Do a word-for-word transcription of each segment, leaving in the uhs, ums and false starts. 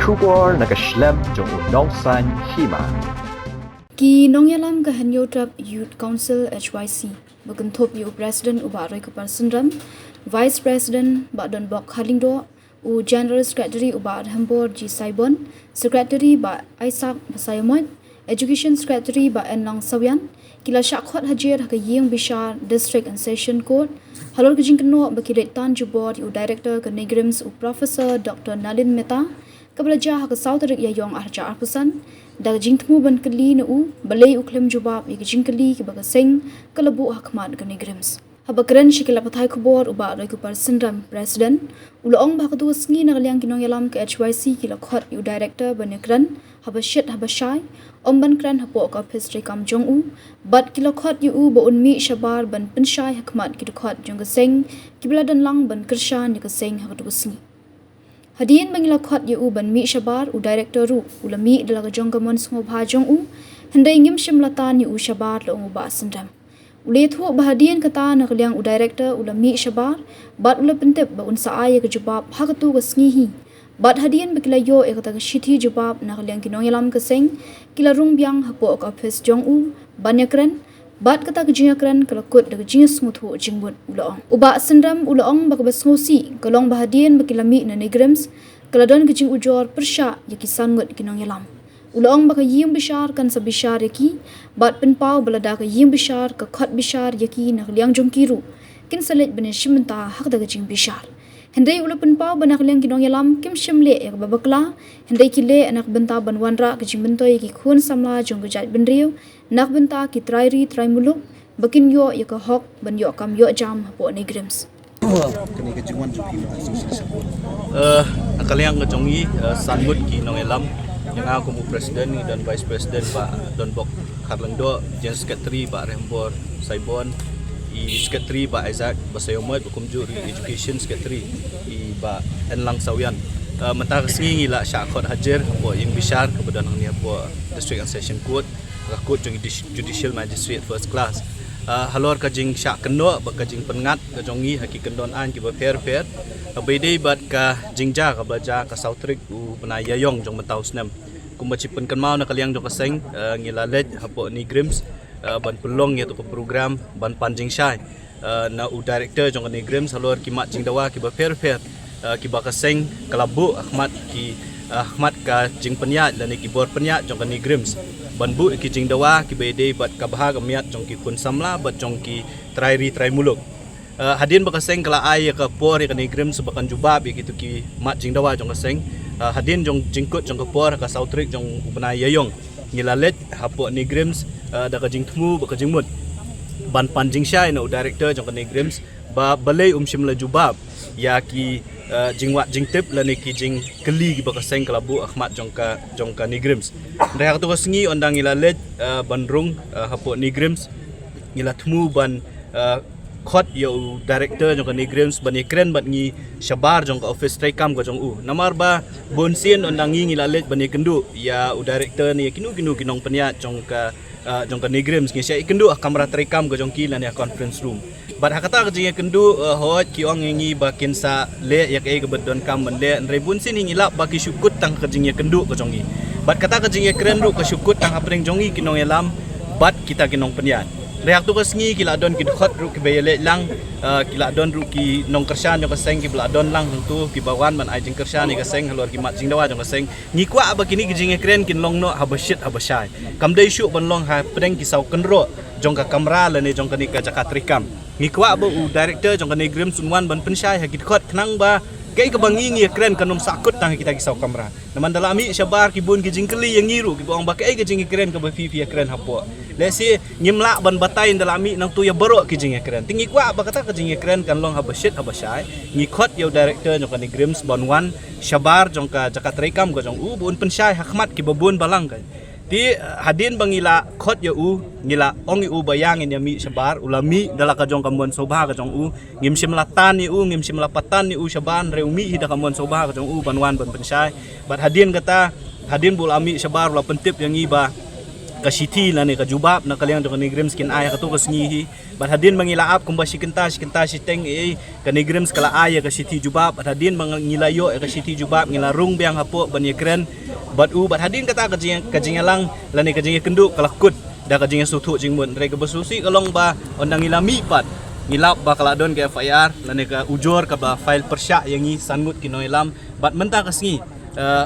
Khubor na ka shlem jong u Nongsaiñ Hima. Ki nongïalam ka Hynñiewtrep Youth Council H Y C, ba kynthup ïa u President u Bah Roykupar Synrem, Vice President Bah Donbok Kharlyngdoh, u General Secretary u Bah Rhembor G Saibon, Secretary Bah Isaac Basaiawmoit, Education Secretary Bah Enlang Sawian, ki la shah khot hajer ha ka ïing bishar District and Session Court halor ka jingkynnoh ba ki leit tan jubor ïa u Director ka NEIGRIHMS u Professor Doctor Nalin Mehta, kaba la jia ha ka saw tarik Ïaïong arhajar arphew san, da ka jingthmu ban kylli na u balei u khlem jubab ïa ka jingkylli kaba ka seng ka la buh ha khmat ka NEIGRIHMS. Haba kren sha ki lad pathai khubor u Bah Roykupar Synrem, President, u la ong ba ha katu ka sngi na ka liang ki nongïalam ka H Y C ki la khot ïa u Director ban ïakren haba shit haba shai, ym ban kren hapoh ka ophis treikam jong u, bad ki la khot ïa u ba un mih shabar ban pynshai ha khmat ki dkhot jong ka seng kiba la don lang ban kyrshan ïa ka seng ha katu ka sngi. Hadien ba ngi la khot ïa u ban mih shabar, u Director ruh u la mih da la ka jong ka mon sngewbha jong u, hynrei ngim shym la tan ïa u shabar, la ong u Bah Synrem. U la ïathuh ba hadien kata na ka liang u Director u la mih shabar bad u la pyntip ba un sa ai ïa ka jubab ha katu ka sngi hi. Bad hadien ba ki la ïoh ïa kata ka shithi jubab na ka liang ki nongïalam ka seng, ki la rung biang hapoh ka ophis jong u ban ïakren, bad kata ka jingïakren ka la kut da ka jingsngewthuh jingmut, u la ong. U Bah Synrem u la ong ba kaba sngewsih ka long ba hadien ba ki la mih na NEIGRIHMS, ka la don ka jingujor pyrshah ïa ki san ngut ki nongïalam. U la ong ba ka ïing bishar kan sa bishar ïa ki, bad pynpaw ba lada ka ïing bishar ka khot bishar ïa ki na ka liang jong ki ruh, kin sa leit ban ïashim bynta ha kata ka jingbishar. Hynrei u la pynpaw ba na ka liang ki nongïalam kim shym leh ïa kaba bakla, hynrei ki leh na ka bynta ban wanrah ka jingmyntoi ïa ki khun samla jong ka jaitbynriew, na ka bynta ki trai ri trai muluk, ba kin ïoh ïa ka hok ban ïoh kam ïoh jam hapoh NEIGRIHMS. Kane ka jingwan jong phi mynta ka sngi. Eh, na ka liang ka jong ngi, eh, san ngut ki nongïalam. Ïa nga kum u President, ngi don Vice President Bah Donbok Kharlyngdoh, General Secretary Bah Rhembor Saibon, i Secretary Bah Isaac Basaiawmoit, bad kumjuh ruh i Education Secretary i Bah Enlang Sawian. Eh, mynta ka sngi ngi la shah khot hajer hapoh ïing bishar kaba don hangne hapoh District and Session Court, ka court jong i Judi-, Judicial Magistrate First Class. Ah, halor ka jingshah kynnoh bad ka jingpynngat ka jong ngi ha ki kyndon aiñ kiba pher pher, kaba ïadei bad ka jingjia kaba la jia ka saw tarik u bnai Ïaïong jong mynta u snem. Kumba shu pynkynmaw na ka liang jong ka seng, ah, ngi la leit hapoh NEIGRIHMS, ah, ban pynlong ïa katu ka program ban pan jingshai, ah, na u Director jong ka NEIGRIHMS halor ki mat jingdawa kiba pher pher, ah, kiba ka seng ka la buh ha khmat ki, ah, ha khmat ka jingpynïaid lane ki bor pynïaid jong ka NEIGRIHMS, ban buh ki jingdawa kiba ïadei bad ka bha ka miat jong ki khun samla bad jong ki trai ri trai muluk. Ah, hadien ba ka seng ka la ai ïa ka por ïa ka NEIGRIHMS ba kan jubab ïa kitu ki mat jingdawa jong ka seng, ah, hadien jong jingkut jong ka por ha ka saw tarik jong u bnai Ïaïong, ngi la leit hapoh NEIGRIHMS, ah, da ka jingthmu bad ka jingmut ban pan jingshai na u Director jong ka NEIGRIHMS ba balei um shym la jubab ïa ki, ah, jingwad jingtip lane ki jingkylli kiba ka seng ka la buh ha khmat jong ka, jong ka NEIGRIHMS. Hynrei ha katu ka sngi ynda ngi la leit, ah, ban rung, ah, hapoh NEIGRIHMS, ngi la thmu ban, ah, khot ïa u Director jong ka NEIGRIHMS ban ïakren bad ngi shabar jong ka ophis treikam ka jong u. Namar ba bunsien ynda ngi, ngi la leit ban ïakynduh ïa u Director ne ïa kino kino ki nongpynïaid jong ka, ah, jong ka NEIGRIHMS, ngi shah ïakynduh ha kamra treikam ka jong ki lane ha conference room. Bad ha kata ka jingïakynduh, ah, hooid ki ong ïa ngi ba kin sa leh ïa kaei kaba donkam ban leh, hynrei bunsien hi ngi lap ba ki shu kut tang ka jingïakynduh ka jong ngi. Bad kata ka jingïakren ruh ka shu kut tang hapdeng jong ngi ki nongïalam bad kita ki nongpynïaid. Hynrei ha katu ka sngi ki la don ki dkhot ruh kiba ïaleit lang, ah, ki la don ruh ki nongkyrshan jong ka seng kiba la don lang hangtu kiba wan ban ai jingkyrshan ïa ka seng halor ki mat jingdawa jong ka seng. Ngi kwah ba kine ki jingïakren kin long noh haba shit haba shai. Kam dei shuh ban long hapdeng ki saw kynroh jong ka kamra lane jong kane ka jaka treikam. Ngi kwah ba u Director jong ka NEIGRIHMS un wan ban pynshai ha ki dkhot khnang ba kaei kaba ngi, ngi ïakren kan ym sahkut tang ha kita ki saw kamra. Namar ynda la mih shabar ki bun ki jingkylli ïa ngi ruh kiba ong ba kaei ka jingïakren kaba phi, phi ïakren hapoh. Lehse ngim lah ban batai ynda la mih nangtu ïa baroh ki jingïakren. Te ngi kwah ba kata ka jingïakren kan long haba shit haba shai. Ngi khot ïa u Director jong ka NEIGRIHMS ban wan shabar jong ka jaka treikam ka jong u ba un pynshai ha khmat kiba bun balang ka. Te, eh, hadien ba ngi la khot ïa u, ngi la ong ïa u ba ïa ngin ïa mih shabar, u la mih da la ka jong ka mon sngewbha ka jong u, ngim shym la tan ïa u, ngim shym la patan ïa u shabar, hynrei u mih hi da ka mon sngewbha ka jong u ban wan ban pynshai. Bad hadien kata, hadien ba u la mih shabar u la pyntip ïa ngi ba ka shithi lane ka jubab na ka liang jong ka NEIGRIHMS kin ai ha kato ka sngi hi. Bad hadien ba ngi la ap kumba shi kynta shi kynta shiteng, eh, ka NEIGRIHMS ka la ai ïa ka shithi jubab. Bad hadien ba ngi la ïoh ïa ka shithi jubab, ngi la rung biang hapoh ban ïakren bad u. Bad hadien kata ka jing, ka jingïalang lane ka jingïakynduh ka la kut da ka jingïasngewthuh jingmut. Hynrei kaba sngewsih ka long ba ynda ngi la mih pat, ngi lap ba ka la don ka FIR lane ka ujor kaba file pyrshah ïa ngi san ngut ki nongïalam. Bad mynta ka sngi, eh,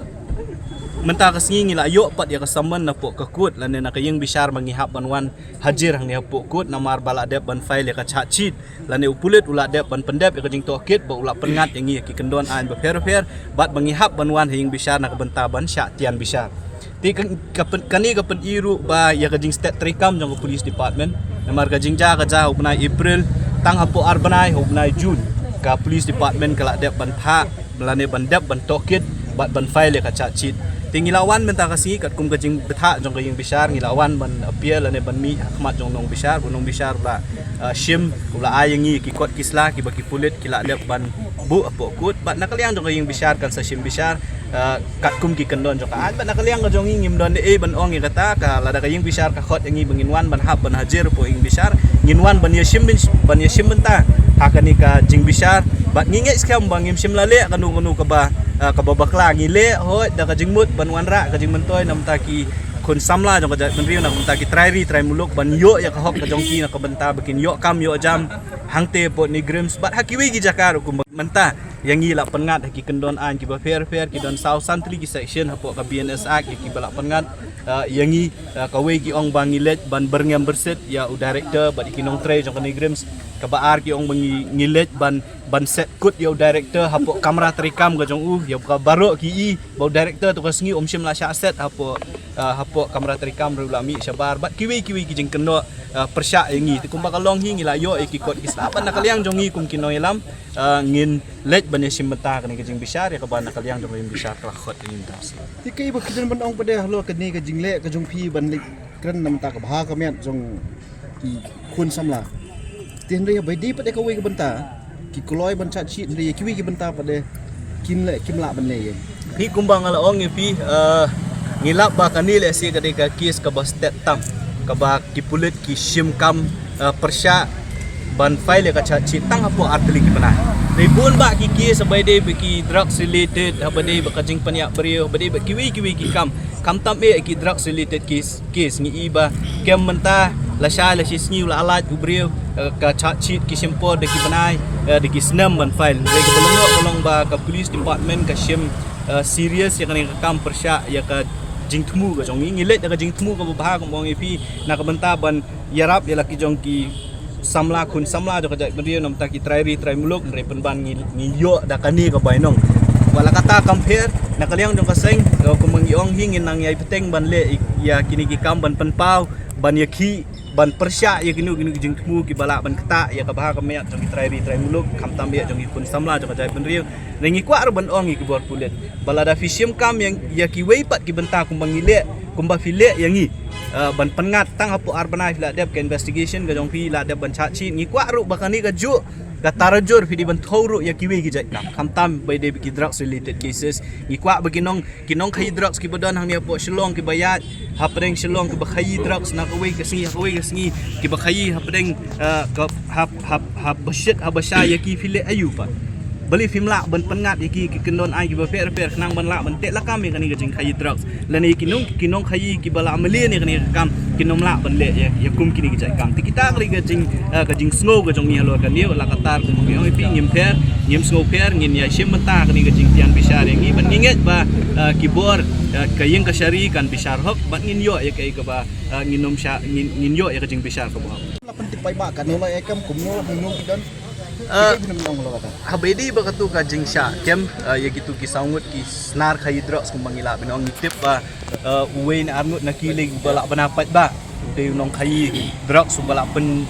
mynta ka sngi ngi la ïoh pat ïa ka summon napoh ka court lane na ka ïing bishar ba ngi hap ban wan hajir hangne hapoh court, namar ba la dep ban file ïa ka charge sheet lane u pulit u la dep ban pyndep ïa ka jingtohkit bad u la pynngat ïa ngi ïa ki kyndon aiñ bapher bapher, bad ba ngi hap ban wan ha ïing bishar na ka bynta ban shah tian bishar. Te ka, ka pyn, kane ka pyni ruh ba ïa ka jingstet treikam jong ka police department, namar ka jingjia ka jia ha u bnai April, tang hapoh ar bnai ha u bnai June ka police department ka la dep ban phah lane ban dep ban tohkit bad ban file ïa ka charge sheet. Te ngi la wan mynta ka sngi katkum ka jingbthah jong ka ïing bishar, ngi la wan ban appear lane ban mih ha khmat jong u nongbishar, u nongbishar u la, uh, shim, u la ai ïa ngi ki kot ki sla kiba ki pulit ki la dep ban buh hapoh court. Bad na ka liang jong ka ïing bishar kan sa shim bishar, uh, katkum ki kyndon jong ka aiñ. Bad na ka liang ka jong ngi ngim don ei ban ong ïa kata, ka lada ka ïing bishar ka khot ïa ngi ba ngin wan ban hap ban hajir hapoh ïing bishar, ngin wan ban ïashim, ban ïashim bynta ha kane ka jingbishar. Bad ngi ngeit skhem ba ngim shym la leh kano kano kaba, ah, kaba bakla. Ngi leh hooid da ka jingmut ban wanrah ka jingmyntoi na bynta ki khun samla jong ka jaitbynriew, na bynta ki trai ri trai muluk, ban ïoh ïa ka hok ka jong ki na ka bynta ba kin ïoh kam ïoh jam hangtei hapoh NEIGRIHMS bad ha kiwei ki jaka ruh kumba mynta. Ïa ngi la pynngat ha ki kyndon aiñ kiba pher pher, ki don saw san tylli ki section hapoh ka BNS Act ïa kiba la pynngat, ah, ïa ngi. Ah, kawei ki ong ba ngi leit ban byrngem byrsit ïa u director bad ïa ki nongtrei jong ka NEIGRIHMS. Kaba ar ki ong ba ngi, ngi leit ban, ban set kut ïa u director hapoh kamra treikam ka jong u, ïa ka baroh ki i ba u director tu ka sngi um shym la shah set hapoh, ah, hapoh kamra treikam, ruh la mih shabar bad kiwei kiwei ki jingkynnoh, ah, pyrshah ïa ngi. Te kumba ka long hi ngi la ïoh ïa ki kot ki sla bad na ka liang jong ngi kum ki nongïalam, ah, ngin leit ban ïashim bynta kane ka jingbishar ïa kaba na ka liang jong ka ïing bishar ka la khot ïa ngi mynta. Te kaei ba phi don ban ong pat de halor kane ka jingleh ka jong phi ban leit kren na bynta ka bha ka miat jong ki khun samla? Te hynrei haba ïadei pat de kawei ka bynta, ki kloi ban charge sheet, hynrei ïa kiwei ki bynta pat de kim leh, kim lah ban leh ïa. Phi, kumba nga la ong ïa phi, eh, ngi lap ba kane lehse ka dei ka case kaba stet tam, kaba ki pulit ki shim kam, eh, pyrshah ban file ïa ka charge sheet tang hapoh ar tylli ki bnai. Dei bun bah ki case haba dei ba ki drugs related, haba dei ba ka jingpynïap briew, haba dei ba kiwei kiwei ki kam. Khamtam eh ki drugs related case, case ngi i ba kem mynta lashai lashisngi u la lait u briew, eh, ka charge sheet ki shim por da ki bnai, eh, da ki snem ban file. Dei kaba long, ka long ba ka police department ka shim, eh, serious ïa kane ka kam pyrshah ïa ka jingthmu ka jong ngi. Ngi leit da ka jingthmu kaba bha, kumba ong ïa phi, na ka bynta ban ïarap ïa la ki jong ki samla khun samla jong ka jaitbynriew, na bynta ki trai ri trai muluk, hynrei pynban ngi, ngi ïoh da kane ka bainong. Wat la katta kam pher, na ka liang jong ka seng, eh, kumba ngi ong hi, ngin nang ïai bteng ban leh ïa kine ki kam ban pynpaw, ban ïakhih, ban pyrshah ïa kino kino ki jingthmu kiba lah ban ktah ïa ka bha ka miat jong ki trai ri trai muluk, khamtam eh jong ki khun samla jong ka jaitbynriew. Ngi kwah ruh ban ong ïa ki bor pulit ba lada phi shim kam ïa, ïa kiwei pat ki bynta kumba ngi leh, kumba phi leh ïa ngi, eh, ban pynngat tang hapoh ar bnai phi la dep ka investigation ka jong phi, la dep ban charge sheet, ngi kwah ruh ba kane kajuh ka tarajur phi dei ban thew ruh ïa kiwei ki jait kam, khamtam ba dei ba ki drugs related cases. Ngi kwah ba ki nong, ki nongkhaïi drugs kiba don hangne hapoh Shillong kiba ïaid hapdeng Shillong kiba khaïi drugs na kawei ka sngi ha kawei ka sngi, kiba khaïi hapdeng, eh, ka, hap, hap, hap bashit haba shai ïa ki, phi leh aïu pat? Balei phim lah ban pynngat ïa ki, ki kyndon aiñ kiba pher pher khnang ban lah ban teh lakam ïa kane ka jingkhaïi drugs? Lane ki nong, ki nongkhaïi kiba lah mlien ïa kane ka kam, kin ym lah ban leh ïa, ïa kum kine ki jait kam. Te kita ka dei ka jing, eh, ka jingsngew ka jong ngi halor kane, la katta kumba ngi ong ïa phi, ngim pher, ngim sngew pher, ngin ïashim bynta kane ka jingtian bishar ïa ngi, bad ngi ngeit ba, eh, ki bor, eh, ka ïing kashari kan bishar hok, bad ngin ïoh ïa kaei kaba, eh, ngin ym shah, ngin, ngin ïoh ïa ka jingbishar kaba hok. La pyntip paidbah katno la ïa kam, kumno la hynñiew ki don. Ah, haba ïadei ba katu ka jingshah kem, ah, ïa kitu ki saw ngut ki snar khaïi drugs kumba ngi lah ban ong, ngi tip ba, ah, uwei ne arngut na ki lei ba lah ban ïa paidbah. U dei u nongkhaïi drugs uba lah pyn,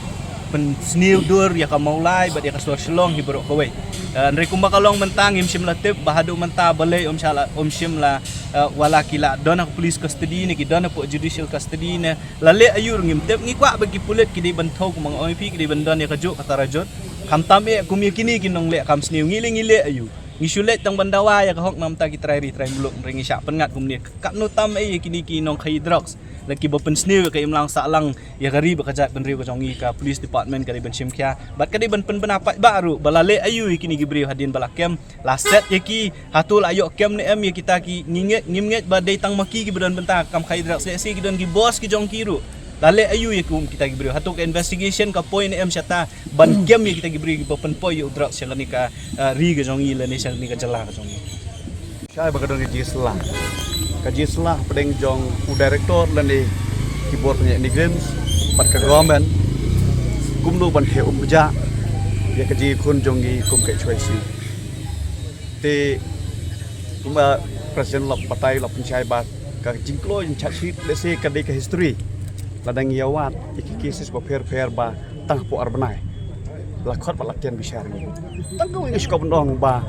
pynsniew dur ïa ka Mawlai bad ïa ka sor Shillong hi baroh kawei. Ah, hynrei kumba ka long mynta ngim shym la tip ba haduh mynta balei um shah la, um shym la, ah, wat la ki la don ha police custody ne ki don hapoh judicial custody ne la leh aïu ruh ngim tip. Ngi kwah ba ki pulit ki dei ban thew, kumba nga ong ïa phi, ki dei ban don ïa kajuh ka tarajur. Khamtam eh kum ïa kine ki nongleh kam sniew, ngi leh, ngi leh aïu? Ngi shu leit tang ban dawa ïa ka hok namar ki trai ri trai muluk, hynrei ngi shah pynngat kumne. Katno tam ei ïa kine ki nongkhaïi drugs, la kiba pynsniew ïa ka imlang sahlang ïa ka ri bad ka jaitbynriew ka jong ngi, ka police department ka dei ban shim khia bad ka dei ban pynbna paidbah ruh ba la leh aïu ïa kine ki briew hadien ba la kem, la set ïa ki, hato la ïoh kem ne em ïa kita ki. Ngi ngeit, ngim ngeit ba dei tang ma ki kiba don bynta kam khaïi drugs, lehse ki don ki boss ki jong ki ruh. La leh aïu ïa kum kita ki briew? Hato ka investigation ka poi ne em shata ban kem ïa kita ki briew kiba pynpoi ïa u drugs sha kane ka, ah, ri ka jong ngi lane sha kane ka jylla ka jong ngi? Shai ba ka don ka jingïasylla, ka jingïasylla hapdeng jong u director lane ki bor pynïaid NEIGRIHMS bad ka government, kumno ban heh um kjat ïa ka jingïakhun jong ngi kum ka H Y C. Te kumba President la batai, la pynshai ba ka jingkloi jingcharge sheet lehse ka dei ka history. Lada ngi ïa wad ïa ki cases bapher bapher ba tang hapoh ar bnai la khot bad la tian bishar ngi. Tang kawei ngi shu kwah ban ong ba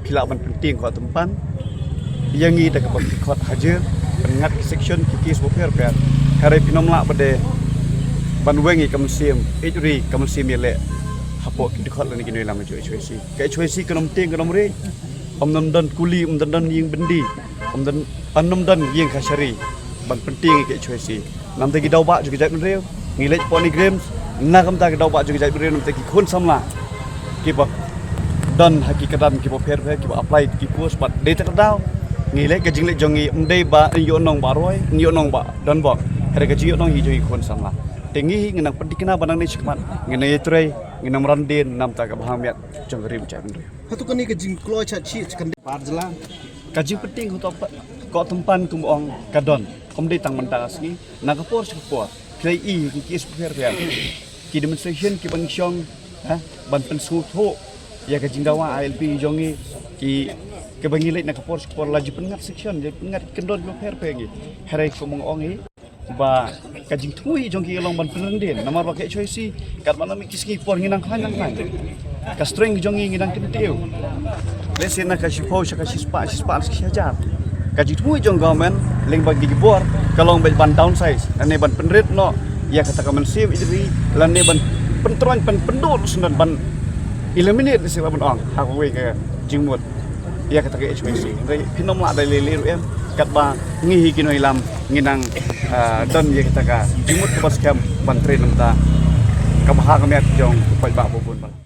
phi lah ban pyntieng khot tympan ïa ngi da kaba phi khot hajar, pynngat ki section, ki case bapher bapher. Hynrei phin ym lah ba dei ban weng ïa ka mynsiem ïeit ri, ka mynsiem ïaleh hapoh ki dkhot lane ki nongïalam jong H Y C. Ka H Y C kan ym tieng, kan ym rieh. Ym don, don kuli, ym don, don ïing byndi, ym don, ym don ïing kashari ban pyntieng ïa ka H Y C. Namar ki daw ba jong ka jaitbynriew, ngi leit hapoh NEIGRIHMS na ka bynta ki daw ba jong ka jaitbynriew, namar ki khun samla kiba don ha ki kyrdan kiba pher pher, kiba apply ki post bad dei ta ka daw. Ngi leit, ka jingleit jong ngi ym dei ba ïoh nong ba roi, ïoh nong ba don bok. Hynrei ka jingïoh nong hi jong ki khun samla. Te ngi hi ngi nang pynthikna ba nangne shakhmat ngi nang ïatrei, ngi nang ran dien namar ka bha miat jong ka ri bad ka jaitbynriew. Hato kane ka jingkloi chat chi kan dei par jylla? Ka jingpyntieng khot tympan, khot tympan kum ong ka don. Ym dei tang mynta ka sngi, na ka por sha ka por. Phi la i ki case bapher bapher, ki demonstration kiba ngi shong, ha, ban pynsngewthuh ïa ka jingdawa I L P jong ngi, ki, kiba ngi leit na ka por sha ka por, la ju pynngat section, ju pynngat ki kyndon bapher bapher ngi. Hynrei kum ong hi ba ka jingthmu hi jong ki ka long ban pynrem dien, namar ba ka H Y C katba nang mih ki sngi por ngi nang khlaiñ, nang khlaiñ. Ka strength jong ngi ngi nang kyntiew. Lehse na ka shiphew sha ka shispah, shispah sha ka shi hajar. Ka jingthmu hi jong government lyngba ki bor ka long ba ban downsize lane ban pynrit noh ïa kata ka mynsiem ïeit ri, lane ban pyntroiñ, pyn, pynduh syndon, ban eliminate, lehse lah ban ong ha kawei ka jingmut ïa kata ka H Y C. Hynrei phin ym lah da lei lei ruh em, katba ngi hi ki nongïalam ngi nang, ah, don ïa kata ka jingmut kaba skhem ban trei namar ka bha ka miat jong u paidbah ba bun ba la.